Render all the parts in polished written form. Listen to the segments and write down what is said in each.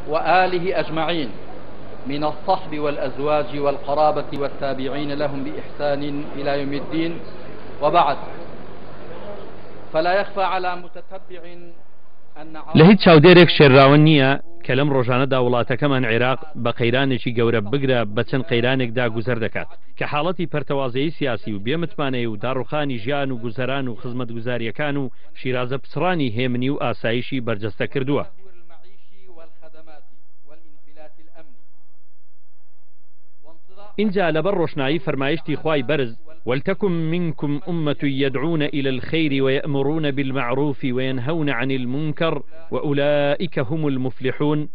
وآله أجمعين من الصحب والأزواج والقرابة والتابعين لهم بإحسان إلى يوم الدين وبعد فلا يخفى على متتبع أن لە هیچ چاودێرێک شێرراوە نییە کە لەم ڕۆژانەدا وڵاتەکەمان عێراق بە قەیرانێکی گەورە بگرە بە چەند قەیرانێکدا گوزەر دەکات کە حاڵەتی پەرتەوازەیی سیاسی و بێ متمانەیی و داڕوخانی ژیان و گوزەران و خزمەتگوزارییەکان و شیرازە پچڕانی هێمنی و ئاسایشی بەرجەستە کردووە. ئینجا لەبەر ڕۆشنایی فەرمایشتی خوای بەرز، ولتکن منکم امە یدعون الی الخیر ویامرون بالمعروف وینهون عن المنکر واولئک هم المفلحون،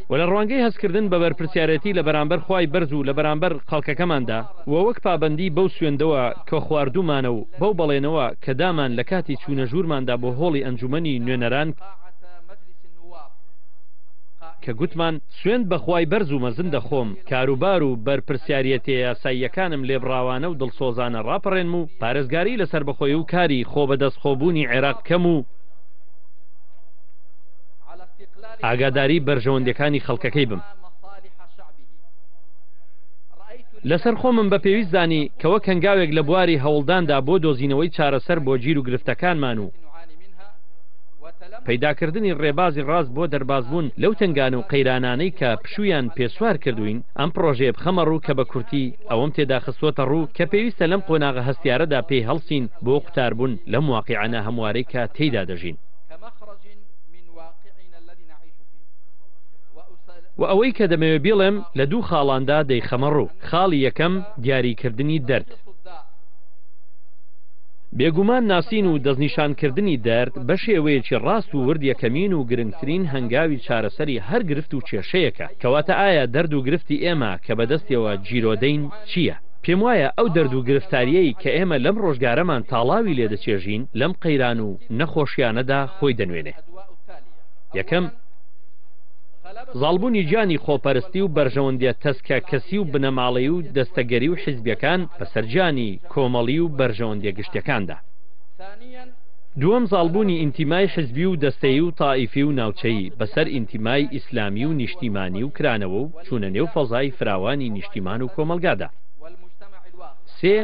وە لە ڕوانگەی هەستکردن بە بەرپرسیارێتی لە بەرامبەر خوای بەرز و لە بەرامبەر خەڵکەکەماندا، وە وەک پابەندی بەو سوێندەوە کە خواردوومانە و بەو بەڵێنەوە کە دامان لە کاتی چوونە ژوورماندا بۆ هۆڵی ئەنجومەنی نوێنەران کە گوتمان، سوێند بە خوای بەرز و مەزن دەخۆم کاروبار و بەرپرسیاریەتیە یاساییەکانم لێبڕاوانە و دڵسۆزانە ڕاپەڕێنم و پارێزگاری لە سەربەخۆیی و کاری خۆبەدەستخۆبوونی عێراق بکەم و ئاگاداری بەرژەوەندیەکانی خەڵکەکەی بم. لەسەر خۆمم بە پێویست زانی کە وەک هەنگاوێک لە بواری هەوڵداندا بۆ دۆزینەوەی چارەسەر بۆ گیر و گرفتەکانمان و پەیداکردنی ڕێبازی ڕاست بۆ دەربازبوون لەو تەنگانە و قەیرانانەی کە پشوویان پێ سوار کردووین، ئەم پڕۆژەیە بخەمە ڕوو کە بە کورتی ئەوەم تێدا خستووەتە ڕوو کە پێویستە لەم قۆناغە هەستیارەدا پێی هەڵسین بۆ قوتاربوون لەم واقیعە ناهەموارەی کە تێیدا دەژین. وە ئەوەی کە دەمەوێ بیڵێم لە دوو خاڵاندا دەیخەمە ڕوو، خاڵی یەکەم، دیاریکردنی دەرد. بێگومان ناسین و دەستنیشانکردنی دەرد بەشێوەیەکی ڕاست و ورد یەکەمین و گرنگترین هەنگاوی چارەسەری هەر گرفت و کێشەیەکە، کەواتە ئایا دەرد و گرفتی ئێمە کە بەدەستیەوە گیرۆدەین چییە؟ پێموایە ئەو دەرد و گرفتارییەی کە ئێمە لەم ڕۆژگارەمان تاڵاوی لێدەچێژین لەم قەیران و نەخۆشیانەدا خۆی دەنوێنێ. یەکەم، زاڵبوونی گیانی خۆپەرستی و بەرژەوەندیە تەسکە کەسی و بنەماڵەیی و دەستەگەری و حیزبیەکان بەسەر گیانی کۆمەڵی و بەرژەوەندیە گشتیەکاندا. دووەم زاڵبوونی ئینتیمای حیزبی و دەستەیی و تائیفی و ناوچەیی بەسەر ئینتیمای ئیسلامی و نیشتیمانی و کرانەوە و چوونە نێو فەزای فراوانی نیشتیمان و کۆمەڵگادا. سێ،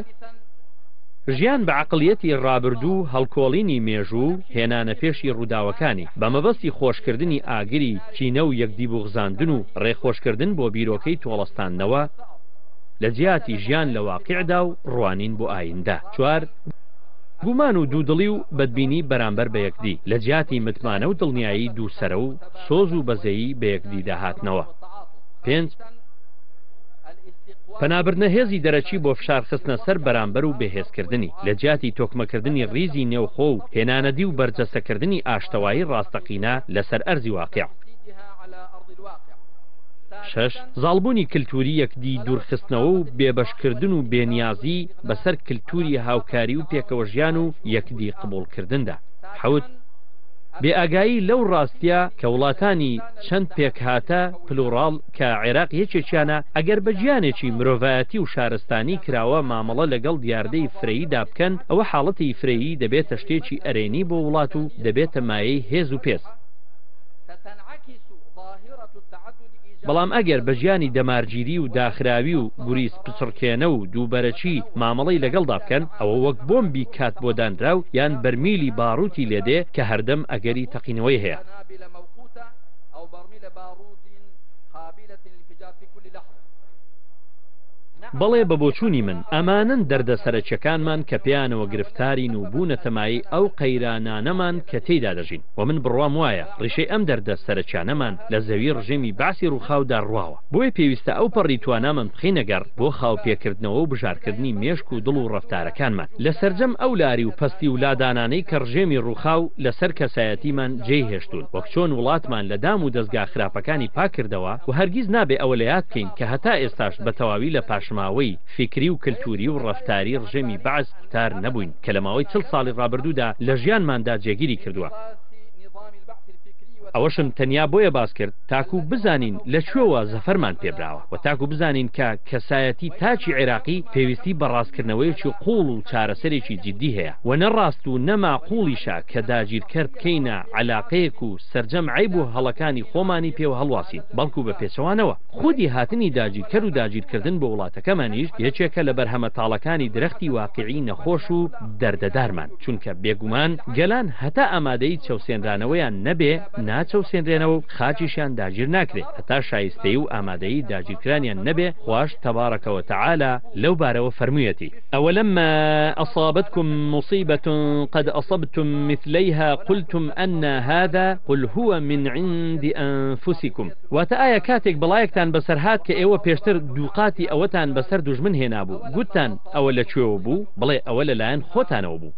ژیان بە عەقڵیەتی ڕابردوو و هەڵکۆڵینی مێژوو و هێنانە پێشی ڕووداوەکانی، بە مەبەستی خۆشکردنی ئاگری کینە و یەکدی بوغزاندن و ڕێخۆشکردن بۆ بیرۆکەی تۆڵەستاندنەوە لە جیاتی ژیان لە واقیعدا و ڕوانین بۆ ئایندە. چوار، گومان و دوودڵی و بەدبینی بەرامبەر بە یەکدی، لە جیاتی متمانە و دڵنیایی دووسەرە و سۆز و بەزەیی بە یەکدیدا هاتنەوە. پێنج، پەنابردنە هێزی دەرەکی بۆ فشار خستنە سەر بەرامبەر و بێهێزکردنی، لە جیاتی تۆکمەکردنی ڕیزی نێوخۆ و هێنانەدی و بەرجەستەکردنی ئاشتەوایی ڕاستەقینە لەسەر ئەرزی واقیع. شەش، زاڵبوونی کلتوری یەکدی دوورخستنەوە و بێبەشکردن و بێنیازی بەسەر کلتوری هاوکاری و پێکەوەژیان و یەکدی قبوڵکردندا. حەوت، بێئاگایی لەو ڕاستیە کە وڵاتانی چەند پێکهاتە، پلوڕاڵ، کە عێراق یەکێکیانە، ئەگەر بە گیانێکی مرۆڤایەتی و شارستانی کراوە مامەڵە لەگەڵ دیاردەی فرەییدا بکەن، ئەوە حاڵەتی فرەیی دەبێتە شتێکی ئەرێنی بۆ وڵات و دەبێتە مایەی هێز و پێز. بەڵام ئەگەر بە گیانی دەمارگیری و داخراوی و گوریس پچڕکێنە و دووبەرەکی مامەڵەی لەگەڵدا بکەن، ئەوە وەک بۆمبی کات بۆ دانراو یان بەرمیلی باروتی لێدێ کە هەردەم ئەگەری تەقینەوەی هەیە. بەڵێ بە بۆچوونی من ئەمانەن دەردە سەرەکیەکانمان کە پێیانەوە گرفتارین و بوونەتە مایەی ئەو قەیرانانەمان کە تێیدا دەژین و من بڕوام وایە ڕیشەی ئەم دەردە سەرەکیانەمان لە زەوی ڕژێمی بەعسی ڕووخاودا ڕواوە بۆیە پێویستە ئەوپەڕی توانامان بخەینە گەڕ بۆ خاوپێکردنەوە و بژارکردنی مێشک و دڵ و ڕەفتارەکانمان لە سەرجەم ئەو لاری و پەستی و لادانانەی کە ڕژێمی ڕووخاو لەسەر کەسایەتیمان جێی هێشتوون وەک چۆن وڵاتمان لە دام و دەزگا خراپەکانی پاک کردەوە و هەرگیز نابێ ئەوە لە یاد بکەین کە هەتا ئێستاش بە تەواوی لە پاشماوەی فیکری و کلتوری و ڕەفتاری ڕژێمی بەعس قوتار نەبووین کە لە ماوەی چل ساڵی ڕابردوودا لە ژیانماندا جێگیری کردووە. ئەوەشم تەنیا بۆیە باس کرد تاکو بزانین لە کوێوە زەفەرمان پێبراوە و تاکو بزانین کە کەسایەتی تاکی عێراقی پێویستی بە ڕاستکردنەوەیەکی قووڵ و چارەسەرێکی جیدی هەیە و نە ڕاست و نە ماقووڵیشە کە داگیرکەر بکەینە عەلاقەیەک و سەرجەم عەیب و هەڵەکانی خۆمانی پێوە هەڵواسین بەڵکو بە پێچەوانەوە خودی هاتنی داگیرکەر و داگیرکردن بۆ وڵاتەکەمانیش یەکێکە لە بەرهەمە تاڵەکانی درەختی واقیعی نەخۆش و دەردەدارمان، چونکە بێگومان گەلان هەتا ئامادەیی چەوسێنرانەوەیان نەبێ ناچەوسێنرێنەوە و خاکیشیان داگیر ناکرێ هەتا شایستەیی و ئامادەیی داگیرکرانیان نەبێ، خواش تبارک و تعالی لەو بارەوە فەرموویەتی. أولما أصابتكم مصيبة قد أصبتم مثليها قلتم أنى هذا قل هو من عند أنفسكم. واتە ئایا کاتێک بەڵایەکتان بەسەر هات کە ئێوە پێشتر دووقاتی ئەوەتان بەسەر دوژمن هێنابوو، گوتتان ئەوە لە کوێوە بوو؟ بڵێ ئەوە لە لایەن خۆتانەوە بوو.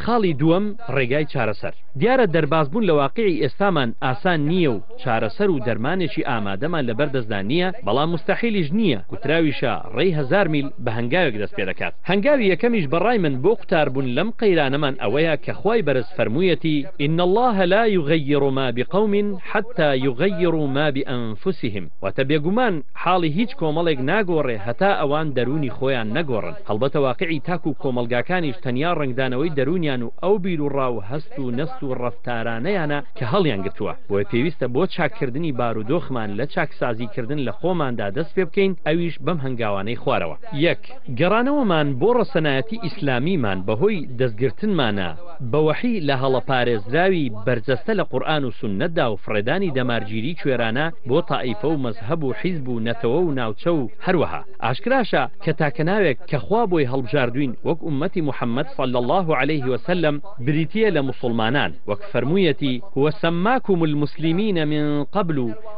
خاڵی دووەم، ڕێگای چارەسەر. دیارە دەربازبوون لە واقیعی ئێستامان ئاسان نییە و چارەسەر و دەرمانێکی ئامادەمان لەبەر دەستدا نییە، بەڵام موستەحیلیش نییە، گوتراویشە ڕێی هەزار میل بە هەنگاوێک دەست پێدەکات. هەنگاوی یەکەمیش بە ڕای من بۆ قوتاربوون لەم قەیرانەمان ئەوەیە کە خوای بەرز فەرموویەتی، ان اللە لا یغیر ما بقوم حتی یغیروا ما بانفسهم، واتە بێگومان حاڵی هیچ کۆمەڵێک ناگۆڕێ هەتا ئەوان دەروونی خۆیان نەگۆڕن. هەڵبەتە واقیعی تاک و کۆمەڵگاکانیش تەنیا ڕەنگدانەوەی دەروونیان و ئەو بیروڕا و هەست و نەست و ڕەفتارانەیانە کە هەڵیانگرتووە، بۆیە پێویستە بۆ چاککردنی بارودۆخمان لە چاکسازیکردن لە خۆماندا دەست پێ بکەین، ئەویش بەم هەنگاوانەی خوارەوە. یەک، گەڕانەوەمان بۆ ڕەسەنایەتی ئیسلامیمان بەهۆی دەستگرتنمانە بە وەحی لە هەڵە پارێزراوی بەرجەستە لە قورئان و سوننەتدا و فڕێدانی دەمارگیری کوێرانە بۆ تائیفە و مەزهەب و حیزب و نەتەوە و ناوچە و هەروەها ئاشکراشە کە تاکە ناوێک کە خوا بۆی هەڵبژاردوین وەک ئوممەتی محمد صلی اللە علیه وسلم بریتیە لە موسوڵمانان وەک فەرموویەتی هو سماکم المسلمین من قبل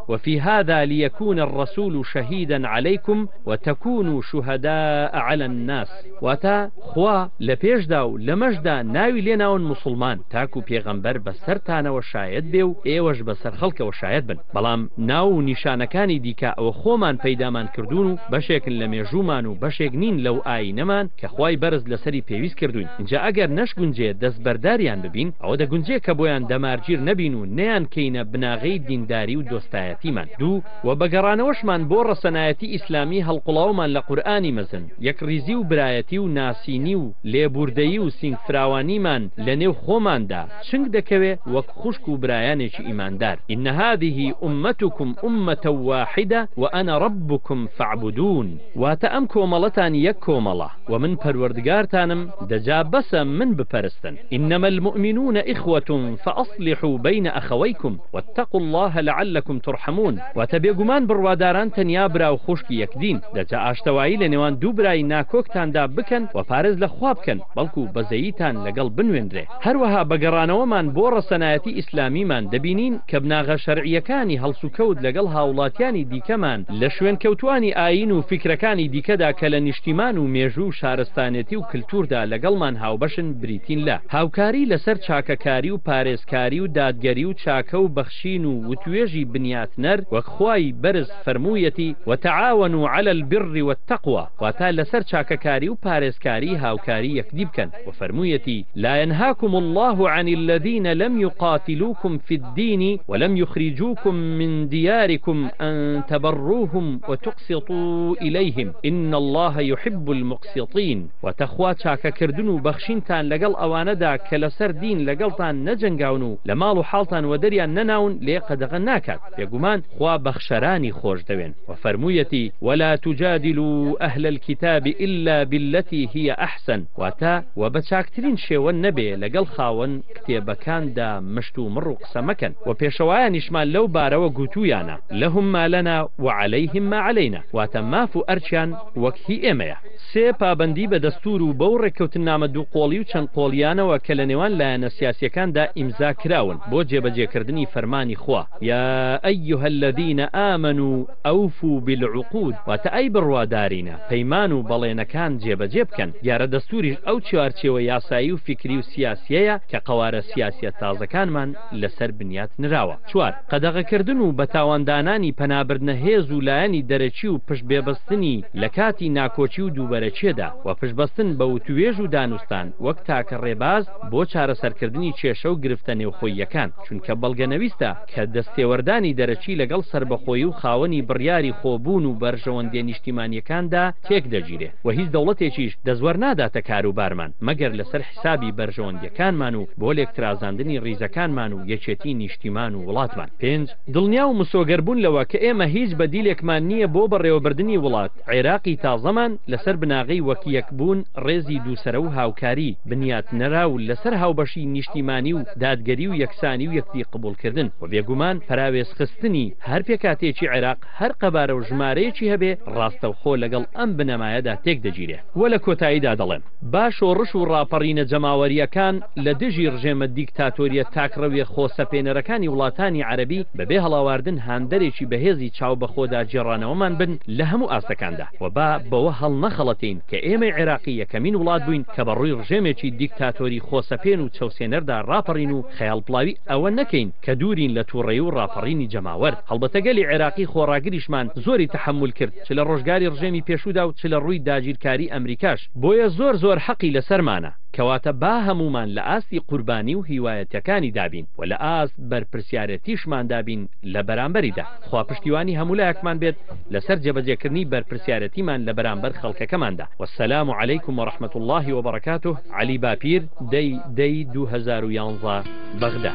وفی هذا لیکون الرسول شهیدا علیکم وتکونوا شهداء علی الناس واتە، خوا لە پێشدا و لەمەشدا ناوی لێناون موسوڵمان تاکو پێغەمبەر بەسەرتانەوە شایەت بێ و ئێوەش بەسەر خەڵکەوە شایەت بن بەڵام ناو و نیشانەکانی دیکە ئەوە خۆمان پەیدامان کردوون و بەشێکن لە مێژوومان و بەشێک نین لەو ئایینەمان کە خوای بەرز لەسەری پێویست کردووین ئینجا ئەگەر نەشگونجێ دەستبەرداریان ببین ئەوە دەگونجێ کە بۆیان دەمارگیر نەبین و نەیانکەینە بناغەی دینداری و دۆستایەتیمان دوو وە بە گەڕانەوەشمان بۆ ڕەسەنایەتی ئیسلامی هەڵقوڵاومان لە قورئانی مەزن، یەکڕیزی و برایەتی و ناسینی و لێبووردەیی و سینگفراوانیمان لە نێو خۆماندا چنگ دەکەوێ وەک خوشک و برایانێکی ئیماندار، ان هذه امتکم امە واحدە وانا ربکم فاعبدون، واتە ئەم کۆمەڵەتان یەک کۆمەڵە و من پەروەردگارتانم دەجا بەسە من بپەرستن، انما المومنون اخوە فاصلحوا بین اخویکم واتقوا اللە لعلکم ترحمون، واتە بێگومان بڕواداران تەنیا برا و خوشکی یەکدین، دەجا ئاشتەوایی لە نێوان دوو برای ناکۆکتاندا بکەن و پارێز لە خوا بکەن بەڵکو بەزەییتان لەگەڵ بنوێنرێ. هەروەها بە گەڕانەوەمان بۆ ڕەسەنایەتی ئیسلامیمان دەبینین کە بناغە شەرعییەکانی هەڵسوکەوت لەگەڵ هاوڵاتیانی دیکەمان لە شوێنکەوتوانی ئایین و فیکرەکانی دیکەدا کە لە نیشتیمان و مێژوو و شارستانێتی و کلتوردا لەگەڵمان هاوبەشن بریتین لە، هاوکاری لەسەر چاکەکاری و پارێزکاری و دادگەری و چاکە و بەخشین و وتوێژی بنیاتنەر وەک خوای بەرز فەرموویەتی، وتعاونوا علی البر والتقوی، واتە لەسەر چاکەکاری و پارێزکاری هاوکاری یەکدی بکەن، وە فەرموویەتی، لا ینهاکم اللە عن الذین لم یقاتلوکم فی الدین ولم یخرجوکم من دیارکم ان تبروهم وتقسطوا الیهم ان اللە یحب المقسطین، واتە خوا چاکەکردن و بەخشینتان لەگەڵ ئەوانەدا کە لەسەر دین لەگەڵتان نەجەنگاون و لە ماڵ و حاڵتان وەدەریان نەناون لێ قەدەغە ناکات، بێگومان خوا بەخشەرانی خۆش دەوێن، وە فەرموویەتی، ولا تجادلوا اهل الکتاب الا باللتی هی احسن، واتە، وە بە چاکترین شێوە نەبێ لەگەڵ خاوەن کتێبەکاندا مشت و مڕ و قسە مەکەن، وە پێشەوایانیشمان لەو بارەوە گوتوویانە، لهم ما لنا وعلیهم ما علینا، واتە ماف و ئەرکیان وەک هی ئێمەیە. سێ، پابەندی بە دەستوور و بەو ڕێککەوتننامە دووقۆڵی و چەند قۆڵییانەوە کە لە نێوان لایەنە سیاسییەکاندا ئیمزا کراون بۆ جێبەجێکردنی فەرمانی خوا، یا ایها الذین آمنوا اوفوا بالعقود، واتە ئەی بڕوادارینە پەیمان و بەڵێنەکان جێبەجێ بکەن. دیارە دەستووریش ئەو چوارچێوە یاسایی و فیکری و سیاسییەیە کە قەوارە سیاسییە تازەکانمان لەسەر بنیات نراوە. چوار، قەدەغەکردن و بەتاواندانانی پەنابردنە هێز و لایەنی دەرەکی و پشت بێبەستنی لە کاتی ناکۆکی و دووبەرەکیێدا و پشتبەستن بە وتوێژ و دانوستان وەک تاکە. تاکە ڕێباز بۆ چارەسەرکردنی کێشە و گرفتە نێوخۆییەکان، چونکە بەڵگەنەویستە کە دەستێوەردانی دەرەکی لەگەڵ سەربەخۆیی و خاوەنی بڕیاری خۆبوون و بەرژەوەندیە نیشتیمانیەکاندا تێکدەگیرێ و هیچ دەوڵەتێکیش دەستوەرناداتە کاروبارمان مەگەر لەسەر حیسابی بەرژەوەندیەکانمان و بۆ لێکترازاندنی ڕیزەکانمان و یەکێتی نیشتیمان و وڵاتمان. پێنج، دڵنیا و مسۆگەربوون لەوە کە ئێمە هیچ بەدیلێکمان نییە بۆ بەڕێوەبردنی وڵات، عێراقی تازەمان لەسەر بناغەی وەک یەک بوون، ڕێزی دووسەرە و هاوکاری، بنیاتنراو لەسەر هاوبەشی نیشتیمانی و دادگەری و یەکسانی و یەکدی قبوڵکردن و بێگومان پەراوێزخستنی هەر پێکهاتەیەکی عێراق هەر قەبارە و ژمارەیەکی هەبێ ڕاستەوخۆ لەگەڵ ئەم بنەمایەدا تێکدەگیرێ. وە لە کۆتاییدا دەڵێم با شۆڕش و ڕاپەڕینە جەماوەرییەکان لە دژی ڕژێمە دیکتاتۆرییە تاکڕەویە خۆسەپێنەرەکانی وڵاتانی عەرەبی بەبێ هەڵاواردن هاندەرێکی بەهێزی چاو بەخۆدا گێڕانەوەمان بن لە هەموو ئاستەکاندا و با بەوە هەڵنەخەڵەتێین کە ئێمەی عێراقی یەکەمین وڵات بووین کە بە ڕووی ڕژێمێکی دیکتاتۆری خۆسەپێن و چەوسێنەردا ڕاپەڕین و خەیاڵپڵاوی ئەوە نەکەین کە دوورین لە توڕەیی و ڕاپەڕینی جەماوەر. هەڵبەتە گەلی عێراقی خۆڕاگریشمان زۆری تەحەمول کرد چ لە ڕۆژگاری ڕژێمی پێشوودا و چ لە ڕووی داگیرکاری ئەمریکاش، بۆیە زۆر زۆر حەقی لەسەرمانە. کەواتە با هەموومان لە ئاستی قوربانی و هیوایەتەکانیدا بین و لە ئاست بەرپرسیارێتیشماندا بین لە بەرامبەریدا. خوا پشتیوانی هەموو لایەکمان بێت لەسەر جێبەجێکردنی بەرپرسیارێتیمان لە بەرامبەر خەڵکەکەماندا. والسلام علیکم و رحمە اللە و برکاته عەلی باپیر، دەی دەی 2011، بەغدا.